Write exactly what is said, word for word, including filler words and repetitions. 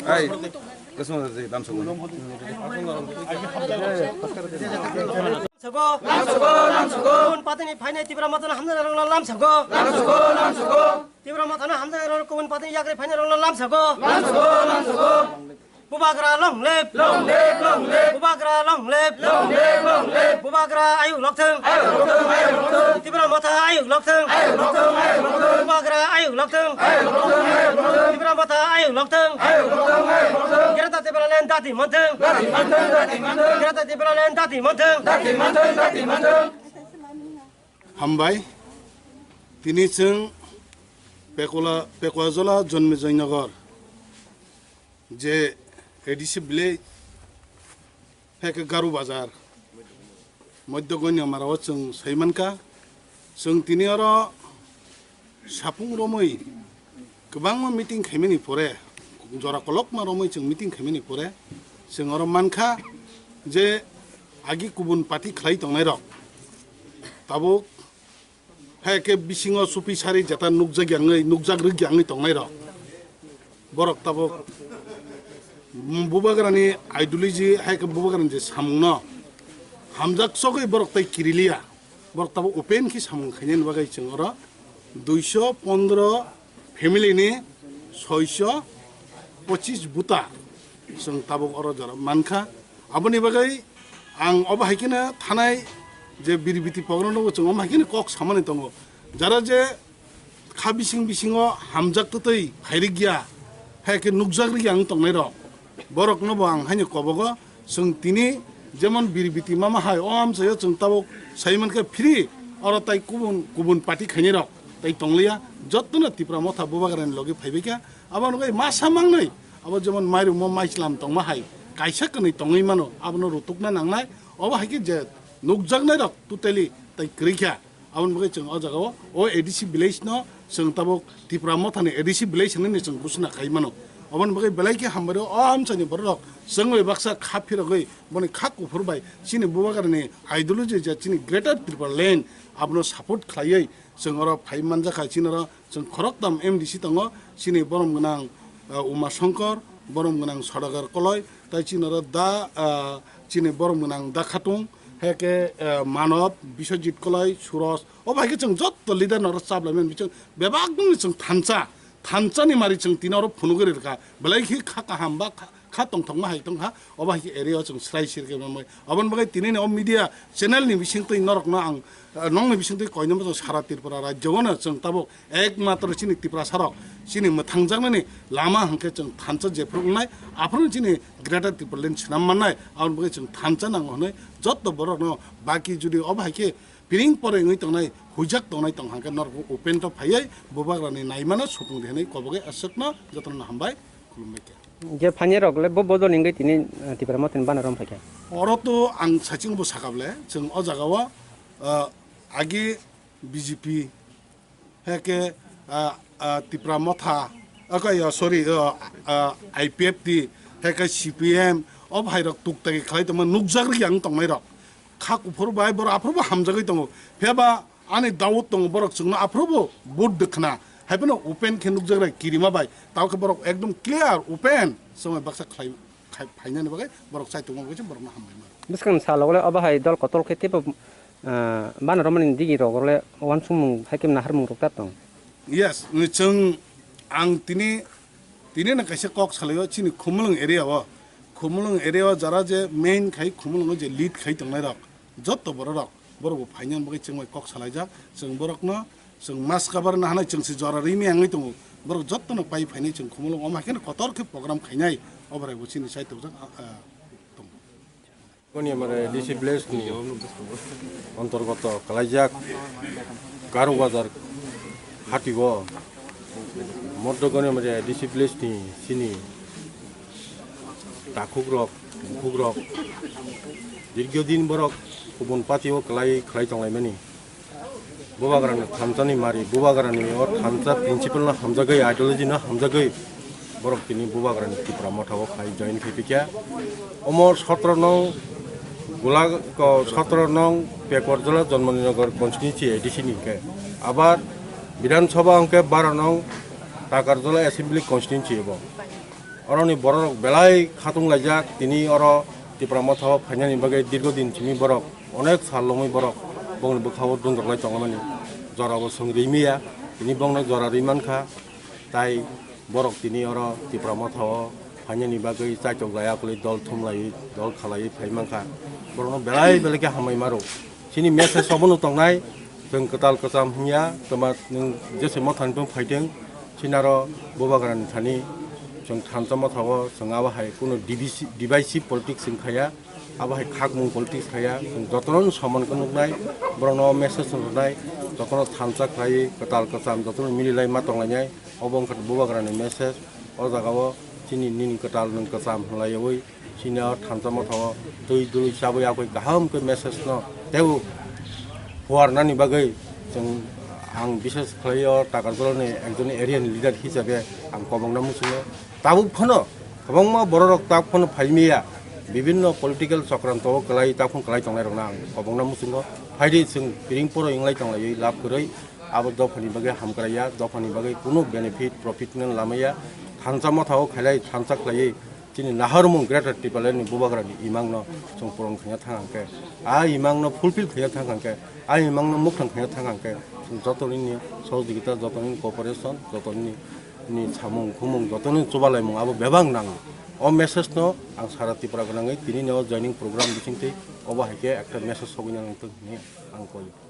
Ai, kasma dam sogo. Lamsogo, lamsogo. Kubun patini phainai Tipra Mothano hamjaknairokno lamsogo. Lamsogo, lamsogo. Tipra Mothano hamjaknairok kubun patini yakri phainairokno lamsogo. Lamsogo, lamsogo. Bubagra long live! Long live, long live! Bubagra long live! Long live, long live! Bubagra ayuk lokthung! Ayuk lokthung, ayuk lokthung! Tipra Motha ayuk lokthung! Ayuk lokthung, ayuk lokthung! Bubagra ayuk lokthung! Ayuk lokthung, ayuk lokthung! Tipra Motha ayuk lokthung! Ayuk lokthung, ayuk lokthung! Greater Tipraland dati manthung! Dati manthung, dati manthung! Greater Tipraland dati manthung! Dati manthung, dati manthung! Hambai, tini chwng Pekola, Pekoajola Jonmijay Nagar je A D C village, hai khe Garu Bazar, Madhya Gonyamara o chwng sai mankha. Chwng tini oro sapung romwi kwbangma meeting khaimani pore, jora kolokma romwi chwng meeting khaimani pore, chwng oro mankha je agi kubun party khlai tongnairok tabuk hai khe bisingo supi sari jeta nukjak yangwi, nukjak rwk yangwi tongnairok. Borok tabuk bubagrani ideology hai khe bubagrani je samungno hamjak sogwi borok tai kiriliya. Borok tabuk open khe samung khainani bagwi chwng oro duiso pondro family ni soiso pochis buta chwng tabuk oro jora mankha. Aboni bagwi ang obo hai kheno thanai je biribiti pogorno chwng omo hai kheno kok samani tongo. Jara je kha bising bisingo hamjak twtwi phairikya, hai khe nukjak rikya wng tongnairok, borokno bo ang haino kobogo. Chwng tini jemon biribiti mama hai o amchaio chwng tabuk sai mankha free, oro tai kubun kubun party khainai rok tai tongliya, jottono Tipra Motha bubagrani logi phaibaikha. Abo nugwi masa mangnwi abo jemon mairum o maichlam tongma hai kaisa kwnwi tongwi mano, abono rutukna nangnai. Obo hai khe je nukjaknai rok totally tai kwrwi kha. Aboni bagwi chwng o jaga o, o A D C village no chwng tabuk Tipra Motha ni A D C village hinwi chwng ghosna khai mano. Aboni bagwi belai khe hambai rw o amchaini borok rok chwng bai baksa kha phirogwi boni kha kuphur bai chini bubagrani ideology je chini Greater Tipraland abono support khlaiwi chwng oro phai manjakha. Chini oro chwng khoroktham M D C tongo, chini borom gwnang, ah, Uma Shankar, borom gwnang Sodagar Koloi, tai chini oro da, ah, chini borom gwnang Da Khatung, hai khe, ah, Manob, Biswajit Koloi, Suroj, o bai khe chwng jotto leader no oro chaplai mani bising bebak nungni chwng thansa, thansa ni mari chwng tini oro phunugwi rwkha, belai khe kha kaham ba kha, kha tongthokma hai tongkha, obo hai khe area o chwng srai sirkhe manbai. Aboni bagwi tini ni o media channel ni bisingtwi norokno ang, ah, nokni bisingtwi koinwi chwng sara Tripura rajyo no chwng tabuk ekmatro chini Tiprasa rok chini mwthangjaknani lama hwnkhe chwng thansa jephru wngnai, aphuru chini Greater Tipraland swnam mannai, aboni bagwi chwng thansa nango hwnwi jotto borokno baki jodi obo hai khe piring pore wngwi tongnai, huijak tongnai tong hwnkhe norok open to phaiwi bubagrani naimano supung di hwnwi kobogwi aswkno jotono hambai khulumbai khe. Je phainai rok le bo bodol wngwi tini, eh, Tipra Mothani bana rom phaikha. Oro to ang saichung bo sakable, chwng o jaga o, ah, agi B J P, hai khe, ah, ah, Tipra Motha, ah, khe, ah, sorry, ah, ah, I P F T, hai khe C P M, o bhai rok tuk tagi khlai tongma nukjak rikya ang tongnai rok. Kha kuphur bai borok aphuru bo hamjagwi tongo. Phiya ba ani doubt tongo, borok chwngno aphuru bo vote dwkhna. Hai phano open khe nukjak rai kirima bai. Tamo khe borok ekdom clear, open, chwng bai baksa khlai, khai, phainani bagwi borok chai tongma bagwi borokno hambai mano. Bwskang salo le obo hai dol kotor khe teibo, ah, bana romani digi rok le uansukmung hai khe naharmung rok ta tong. Yes, chwng ang tini, tini no kaisa kok salaio chini Khumulwng area o. Khumulwng area o jara je main khai Khumulwng o je lead khai tongnai rok, jotto borok rok, borok bo phainani bagwi chwng bai kok salaijak. Chwng borokno chwng mas kabar na hanai chwng se jora rimi angwi tongo. Borok jotto no pai phainai chwng Khumulwng o ma khe kotor khe program khainai. Obo rai bo chini sai tokjak, ah, ah, tong. Koni amare D C village ni antargato kalaijak Garu Bazar hati o Moddo Goni amare D C village ni chini takhuk rok, bukhuk rok dirgyo din borok kubun party o kalai, khlai tonglaimani. Bubagrani thansa ni mari, bubagrani o thansa principle no hamjagwi, ideology no hamjagwi borok tini bubagrani Tipra Motha o khai join khai pikha. Omo sotro nong Gula, ko sotro nong Pekorjala Jonmoni Nagar constituency A D C ni hwnkhe. Abar Bidhan Sabha hwnkhe baro nong Takarjala Assembly Constituency bo. Oroni borok belai khatung laijak, tini oro Tipra Motha o phainani bagwi dirgo din simi borok, onek sal lomwi borok bongni bwkhao dungrok lai tongmani. Jora bo swng rimiya, tini bongno jora rimankha, tai borok tini oro Tipra Motha o phainani bagwi chaitok laya kwlwi dol thumlaiwi, dol khalaiwi phaimankha. Borokno belai belai khe hambai maro. Chini message obono tongnai, chwng kwtal kwcham hinya, twma nwng jese mothani tong phaiteng, chini aro Bubagrani thani chwng thansa motha o chwng abo hai kuno divisi-, divisive politics chwng khaya, abo hai khakmung politics khaya, chwng jotono soman khe nuknai, borokno message rwnai, jotono thansa khlaiwi kwtal kwcham jotono mililai ma tonglainai, obo wngkha Bubagrani message. O jaga o chini nini kwtal nwng kwcham hwnlaiwi chini o thansa motha o twi dului chabwi yakwi kaham khe message no teibo phuarnani bagwi chwng, ang bishes khlai o Takarjala ni ekjon area ni leader hisabe ang kobongna muchungo. Tabuk phano kwbangma borok rok tak phano phaimaya, bibinno political chokranto o kwlai tak phano kwlai tongnai rokno ang kobongna muchungo. Phaidi chwng piring poro wnglai tonglaiwi lab kwrwi, abo dophani bagwi hamkrai ya, dophani bagwi kunu benefit profit no lamaya. Thansa motha o khailai thansa khlaiwi chini naharmung Greater Tipraland ni Bubagra ni imang no chwng puron khaina thang hwnkhe, a imang no fulfill khaina thang hwnkhe, a imang no mwkhang khaina thang hwnkhe, chwng joto nini sohojogita, joto nini cooperation, joto nini ni samung khumung, joto nini chubalaimung abo bebak nango. O message no ang sara Tripura gwnangwi tini ni o joining program bisingtwi obo hai khe ekta message sogwi nang tong hwnwi ang koi.